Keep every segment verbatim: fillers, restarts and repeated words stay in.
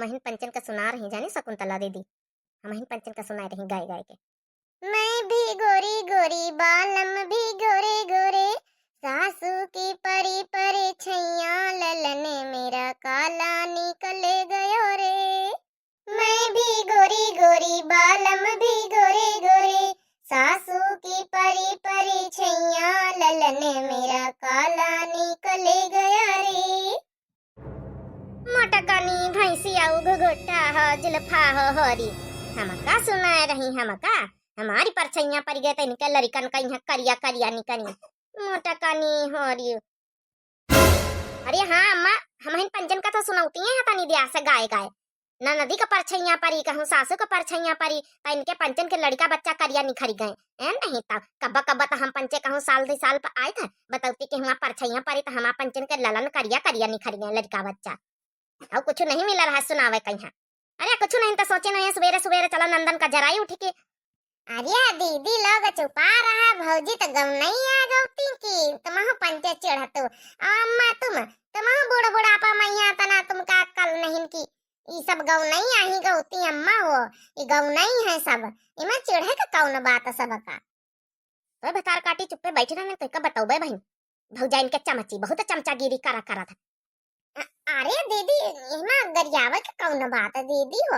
हमहिन पंचन का सुना रही, जानी शकुंतला दीदी, हमहिन पंचन का सुनाए रही गाए गाए के। मैं भी गोरी गोरी, बालम भी गोरे गोरे, सासू की परी परी छैया, ललन मेरा काला निकल गयो रे। मैं भी गोरी गोरी, बालम भी गोरे गोरे, सासू की परी परी छैया, ललन मेरा काला निकल गया रे। मोटकनी भैंसिया उ घुघुट्टा हो, जुल्फा हो होरी। हमका सुनाए रही हमका, हमारी परछैया परि गए त इनके लरिकन का यहाँ करिया करिया निकनी। मोटकनी होरी। अरे हाँ अम्मा, हमहिन पंचन का तो सुनौती हैं तनी दिया से गाए गाए। ननदी का परछैया परी, कहूँ सासू का परछैया परी, त इनके पंचन के लड़का बच्चा करिया निखरि गए। ए नहीं त कब्बा कब्बा त हम पंचे कहूँ साल दो साल पर आए थे, बतौती कि हुआ परछैया परी त हमार पंचन के ललन करिया करिया निखरि गए लड़का बच्चा। अउ कुछ नहीं मिला रहा सुनावे कहीं। अरे कुछ नहीं त सोचे नहीं, सुबेरे सुबेरे चला नंदन का जराई उठ के। अरे दीदी लोग चुपा रहा, भौजी त गौनई आ गौती की, तुमहू पंचे चिढ़तू। अम्मा तुम, तुमहू बूढ़ बुढ़ापा मैया तना तुमका अक्कल नहीं की। ई सब गौनई आही गौती अम्मा हो, ई गौनई है सब। इमा चिढ़े का कौन बात सबका? तो भतार काटी चुप्पे बैठ रहने, तो का बतौबे बहिन। भौजाइन के चमची, बहुत चमचागिरी करा करा था। अ-, अरे दीदी, इमा गरियावे के कौन बात है दीदी हो?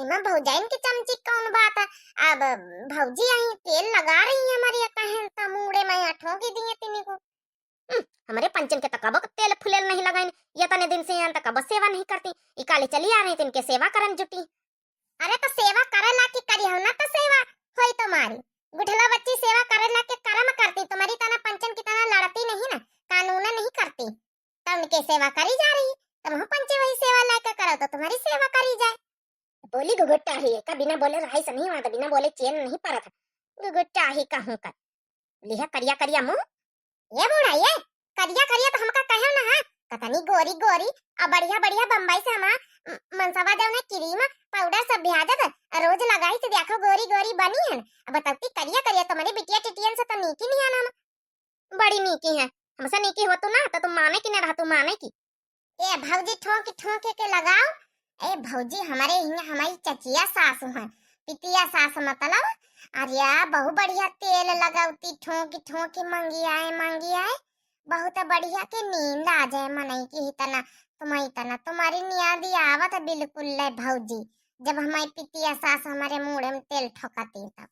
इमा भौजाइन के चमची कौन बात है? अब भौजी यहीं तेल लगा रही है हमारी, कहें तो मूड़े में ठोंकी दिए तीनी को। हम्म, हमरे पंचन के त कबो तेल फुलेल नहीं लगाइन, ये तने दिन से यहाँ तक कबो सेवा नहीं करती, इकाले चली आ रही, तो इनके सेवा करन जुटी। अरे तो सेवा करे ला की करी हो ना, तो सेवा होई तुम्हारी। गुठला बच्ची सेवा करे ला के करम करती, तुम्हारी तना पंचन की तना लड़ती नहीं ना, कानून नहीं करती, तो उनके सेवा करी जा रही, तुम पंचे वही सेवा लायक करो तो तुम्हारी सेवा करी जाए। बोली घुघुट्टा ही का बिना बोले रहाई से नहीं हुआ, तो बिना बोले चैन नहीं पड़त। घुघुट्टा ही कहूँ का। लिहा करिया करिया मुँह। ये बूढ़ा ये, करिया करिया तो हमका कहे ना है, कतनी गोरी गोरी, अब बढ़िया बढ़िया बम्बई से हमार म-, मनसवा जौन है क्रीम पाउडर सब भेजत, रोज लगाई से देखो गोरी गोरी बनी है। अब बताओ कि करिया करिया तुम्हारी बिटिया टिटियन से तो नीकी नहीं है ना हम। बड़ी नीकी है, हमसे नीकी हो तू ना तो तुम माने की ना रहा, तू माने की। ए भौजी ठोंकी ठोंकी के लगाओ। ए भौजी हमारे हियाँ हमारी चचिया सासु हैं, पितिया सास मतलब, अरे बहुत बढ़िया तेल लगावती ठोंकी ठोंकी मंगियाए मंगियाए, बहुत बढ़िया के नींद आ जाए मनई की इतना, तुम्हारी इतना तुम्हारी नियादी आवत बिल्कुल ले भौजी, जब हमारी पितिया सास हमारे मूड़े में तेल ठोकती तब।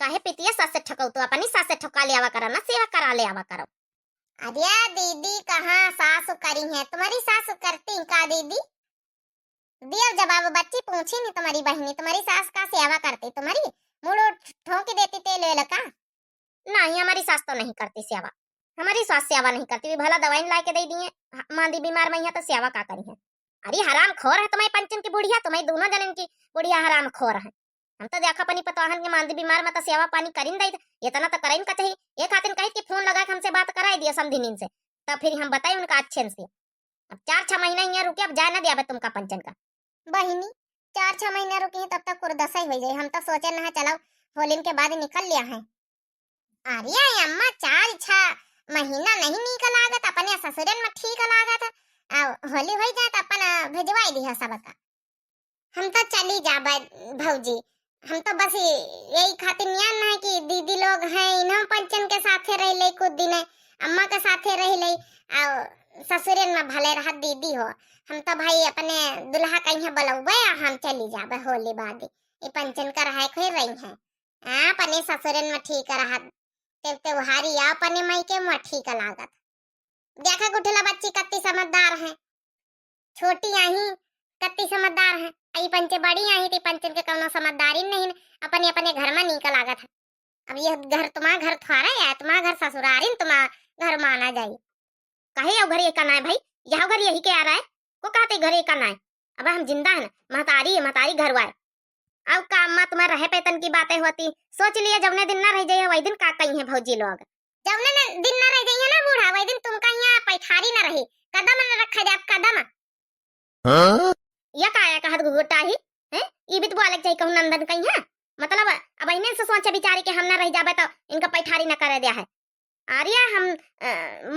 काहे पितिया सास से ठोकाऊ, तो अपनी सास से ठोका ले आवा करो ना, सेवा करा ले आवा करो। अरे दीदी कहाँ सासु करी है, तुम्हारी सासु करती का दीदी? दियो जवाब बच्ची, पूछी नहीं तुम्हारी बहिनी, तुम्हारी सास का सेवा करती, तुम्हारी मूड़ो ठोंकी देती तेल वेल का? नहीं, हमारी सास तो नहीं करती सेवा, हमारी सास सेवा नहीं करती, वे भला दवाई ला के दे दिए, ह-, मांदी बीमार में यहाँ तो सेवा का करी है? अरे हराम खोर है तुम्हारी पंचन की बुढ़िया, तुम्हारी दोनों जनन की बुढ़िया हराम खोर है। हम तो देखा अपनी पतोहन के मांदी बीमार में तो सेवा पानी करिन दई, इतना तो करिन का चाहिए, ये खातिर कही कि फोन लगा के हमसे बात कराई दिया समधिनिन से, तब फिर हम बताई उनका अच्छे से। अब चार छह महीना यहाँ रुके, अब जाए ना दिया तुमका पंचन का। बहिनी, चार छह महीना रुकी हैं, तब तक कुरदसा ही हो जाए। हम तो सोचे ना, चलो होलिन के बाद निकल लिया है। अरे अम्मा, चार छह महीना नहीं नीक लागत, अपने ससुरन में ठीक लागत। आ, होली हो जाए तो अपन, आ, भेजवाई दिया सबका। हम तो चली जाबे भौजी, हम तो बस ये-, यही खातिर नियन है कि दीदी लोग हैं, इन्हों पंचन के साथे रह ले कुछ दिन, अम्मा के साथे रह ले, आ ससुरन में भले रह दीदी हो। हम तो भाई अपने दुल्हा कहीं बुलौबे आ हम चली जाबे होली बाद। ये पंचन का रहे खोई रही हैं। हाँ, अपने ससुरन में ठीक रहत। ते-, त्योहारी आ अपने माई के में ठीक लागत। देखा गुठला बच्ची कत्ती समझदार है। छोटी आही कत्ती समझदार है। आ ई पंचे बड़ी आही, ती पंचन के कौनो समझदारी नहीं, अपने, अपने घर में नीक लागत है। अब यह घर तुम्हारा घर थोड़ा है, तुम्हारा घर ससुरारिन तुम्हारा घर माना जाई। काहे यह घर ये का नाय भाई? यह घर यही के आ रहा है? को कहते घर ये का नाय? अब हम जिंदा है ना, महतारी है, महतारी घर वाय। अब का अम्मा तुम्हारे रहे पैतन की बातें होती? सोच लिया जौने दिन ना रह जाइए वही दिन का कही है भौजी लोग। जौने न-, दिन ना रह जाइए ना बूढ़ा, वही दिन तुमका यहाँ पैठारी ना रही, कदम न रखा जाए कदम। हाँ? या का आया कहत घुघुट्टा ही? हैं? ई भी तो बोले के चाहिए कहूँ नंदन कहीं है? मतलब अब इन्हें से सोचे बिचारे के हम ना रह जाबे तो इनका पैठारी ना करे दिया है। अरे हम, अ,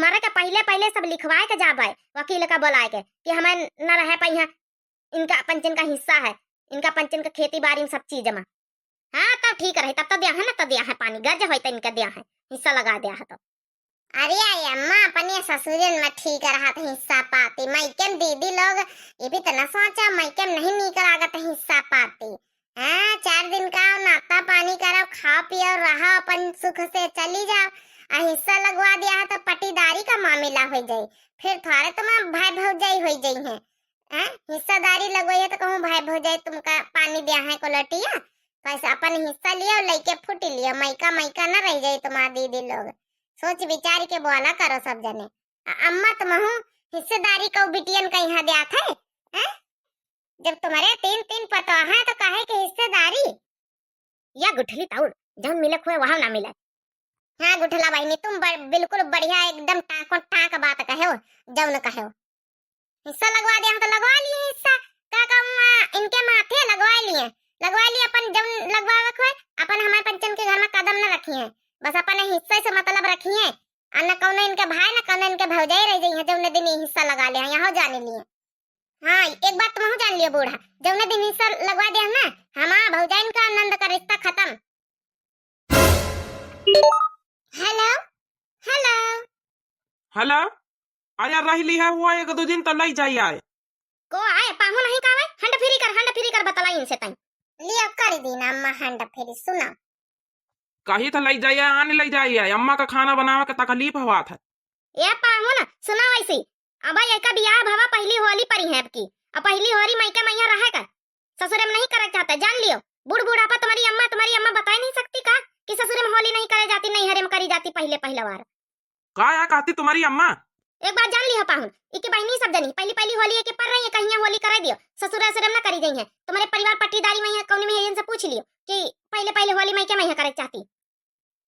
मरे के पहिले, पहिले सब लिखवाए के जाबे, वकील का बोलाए के, कि हमें न रहे पइहें, इनका पंचन का हिस्सा है, इनका पंचन का खेती बारी में सब चीज मा। हाँ, तब ठीक रही, तब तो दिया है ना, तो दिया है पानी, गरज होई तो इनका दिया है, हिस्सा लगा दिया है तो। अरे आई अम्मा, अपने ससुरन में ठीक रहत हिस्सा पाती, मइके में दीदी लोग, ये भी तो न सोचा, मइके में नहीं नीक लागत हिस्सा पाती। हाँ, चार दिन का नाश्ता पानी करब, खाओ पियो, रहो अपन सुख से, चली जाओ। आ हिस्सा लगवा दिया है तो पटीदारी का मामला हो जाई, फिर थोड़े तुम्हार भाई भौजाई हो जाई है। हैं? हिस्सेदारी लगवई है तो कहूँ भाई भौजाई तुमका पानी दिया है कोलटिया, बस अपन हिस्सा लियो, लइके फूटी लियो, मइका मइका न रह जाई तुम्हार दीदी लोग। सोच विचार के बोला करो सब जने। अ-, अम्मा तुमहू हिस्सेदारी को बिटियन का यहाँ द्यात है, हैं? जब तुम्हारे तीन तीन पतोह हैं तो काहे के हिस्सेदारी? या गुठली ताउर, जौन मिले खुए वहाँ ना मिले। हाँ गुठला बहिनी, तुम ब-, बिल्कुल बढ़िया एकदम टाको टाक बात कहे हो, जौन कहे हो। हिस्सा लगवा दे, हम तो लगवा लिए हिस्सा, का कहूँ, आ, इनके माथे लगवा लिए, लगवा लिए अपन जौन लगवावे के होए, अपन हमारे पंचन के घर में कदम न रखी है, बस अपन हिस्से से मतलब रखी है, और न कौनो इनके भाई न कौनो इनके भौजाई रह जाई है, जौने दिन ये हिस्सा लगा ले हैं, यहाँ जाने लिए। हाँ, एक बात तुमहू जान लियो बूढ़ा, जौने दिन हिस्सा लगवा दे ना, हमार भौजाइन का नंद का रिश्ता खत्म। हेलो, हेलो। हेलो, अरे रह ली है हुआ एक दो दिन तो लई जाई आए। को आए, पाहु नहीं का आवे? हंड फ्री कर, हंड फ्री कर, बतलाई इनसे तई। लियो कर दी ना अम्मा हंड फ्री, सुना। कही था लई जाइए, आने लई जाइए, अम्मा का खाना बनावे के तकलीफ हुआ था। ए पाहुन, सुना वैसी, अब एका बियाह भवा पहली होली परी है अबकी, अब पहली होली मइके मइया रहे का, ससुरे में नहीं करे चाहते, जान लियो। बूढ़ बूढ़ापा तुम्हारी अम्मा, तुम्हारी अम्मा बता नहीं सकती का कि ससुरे में होली नहीं करे जाती, नैहरे में करी जाती पहले पहला बार। का या कहती तुम्हारी अम्मा? एक बात जान लियो पाहुन, इके बहिनी सब जनी, पहली पहली होली एके पर रही है, कहिया होली करे दियो, ससुरे ससुरे में ना करी गई है। तुम्हारे परिवार पट्टीदारी में है, कौन में है, इनसे पूछ लियो कि पहले पहले होली मइके मइया करे चाहती।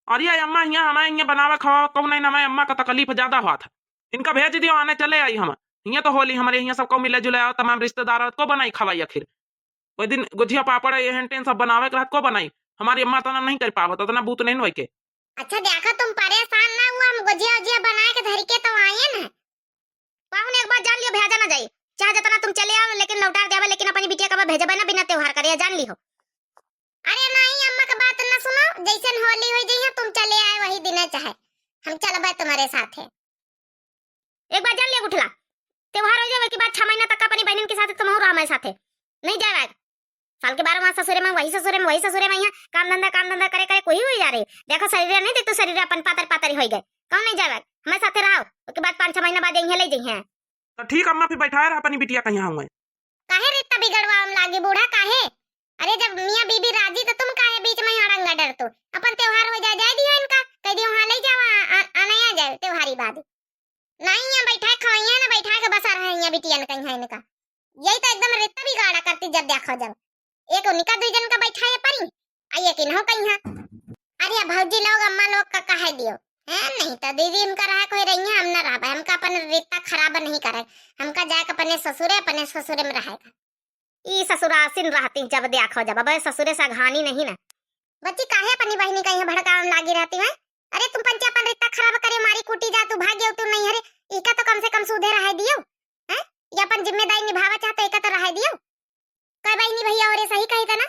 अरे अम्मा, हियाँ हमारे हियाँ बनावे खावा कौन नहीं, हमारे अम्मा का तकलीफ ज्यादा हुआ था। इनका भेज दियो, आने चले आई हम। हियाँ तो होली हमारे हियाँ सबको मिले जुले आओ, तमाम रिश्तेदार आओ, को बनाई खवाई आखिर? वही दिन गुझिया पापड़ ये हेन टेन सब बनावे के रहत, को बनाई? हमारी अम्मा इतना नहीं कर पावत, इतना बूत नहीं होई के। अच्छा देखो, तुम परेशान ना हुआ, हम गुझिया उजिया बना के धर के तो आए ना। पाहुन एक बात जान लियो, भेजा ना जाई, चाहे जितना तुम चले आओ, लेकिन लौटा देवे, लेकिन अपनी बिटिया का भेजबे ना बिना त्योहार करे, जान लियो। अरे नहीं, अम्मा के बात न सुनो, जैसन होली होई जइहे, तुम चले आए वही दिने चाहे, हम चलबे तुम्हारे साथे। एक बात जान लियो गुठला, त्योहार हो जावे के बाद छह महीना तक अपनी बहनन के साथ तुम रहो हमारे साथे, नहीं जावे। साल के बारह मास ससुरे में, वही ससुरे में, वही ससुरे में, यहाँ काम धंधा, काम धंधा करे करे कोई हुई जा रही। देखो शरीर नहीं, देख तो शरीर अपन पातर पातर होई गए, कौन नहीं जावे? हमारे साथे रहो, उसके बाद पाँच छह महीना बाद यहीं ले जइहे। तो ठीक अम्मा, फिर बैठाए रहा अपनी बिटिया कहीं हुए। काहे रित्ता बिगड़वा हम लागी बूढ़ा, काहे? अरे जब मियाँ बीबी राजी तो तुम काहे बीच में यहाँ अड़ंगा डरतो? अपन त्योहार हो जाए, जाए दियो इनका, कह दियो हाँ ले जावा, आ, आ, आने आ जाए त्योहारी बाद। नहीं यहाँ बैठाए खवाइए ना, बैठाए के बसा रहे यहाँ बिटियन कहीं है इनका। यही तो एकदम रित्ता बिगाड़ा करती जब देखो जब। एक उनका दुई जन का बैठाए परी, आ एक इन्हों कहीं है। अरे भौजी लोग अम्मा लोग का कहे दियो, हैं? नहीं तो दीदी हमका रहा कोई रही है, हम ना रहबे, हमका अपन रित्ता खराब नहीं करे, हमका जाए के अपने ससुरे, अपने ससुरे में रहे का। ई ससुरासिन रहती जब देखो जब, अब ससुरे से अघानी नहीं ना। बच्ची काहे अपनी बहिनी का यहाँ भड़कावन लागी रहती है? अरे तुम पंचे अपन रित्ता खराब करे, मारी कूटी जा, तू भाग गयो, तू नहीं, अरे इका तो कम से कम सूधे रहे दियो, हैं? ये अपन जिम्मेदारी निभावा चाहते, इका तो रहे दियो। कह बहिनी भैया और सही कही था ना,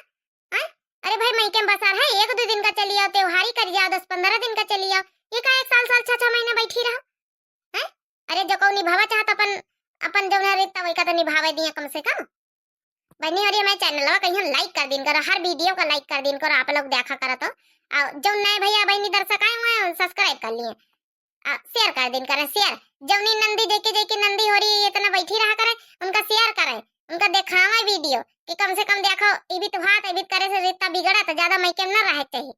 हैं? अरे भाई मइके में बसा रहे, एक दो दिन का चली आओ, त्योहारी कर जाओ, दस पन्द्रह दिन का चली आओ, ये का एक साल साल छह छह महीने बैठी रहो, हैं? अरे जो कहू निभावा चाहत अपन, अपन जौन रित्ता वही का तो निभावे दिया कम से कम। बहनी और ये मैं चैनलवा कहीं लाइक कर दिन करो, हर वीडियो का लाइक कर दिन करो, आप लोग देखा करत हो। और जो नए भैया बहनी दर्शक आए हुए हैं, सब्सक्राइब कर लिए, आ, शेयर कर दिन करें, शेयर। जौनी नंदी जेके जेके नंदी हो रही इतना बैठी रहा करे, उनका शेयर करे, उनका देखावे वीडियो कि कम से कम देखो, इबित भात इबित करे से रित्ता बिगड़ा तो ज्यादा मइके में न रहे चाहिए।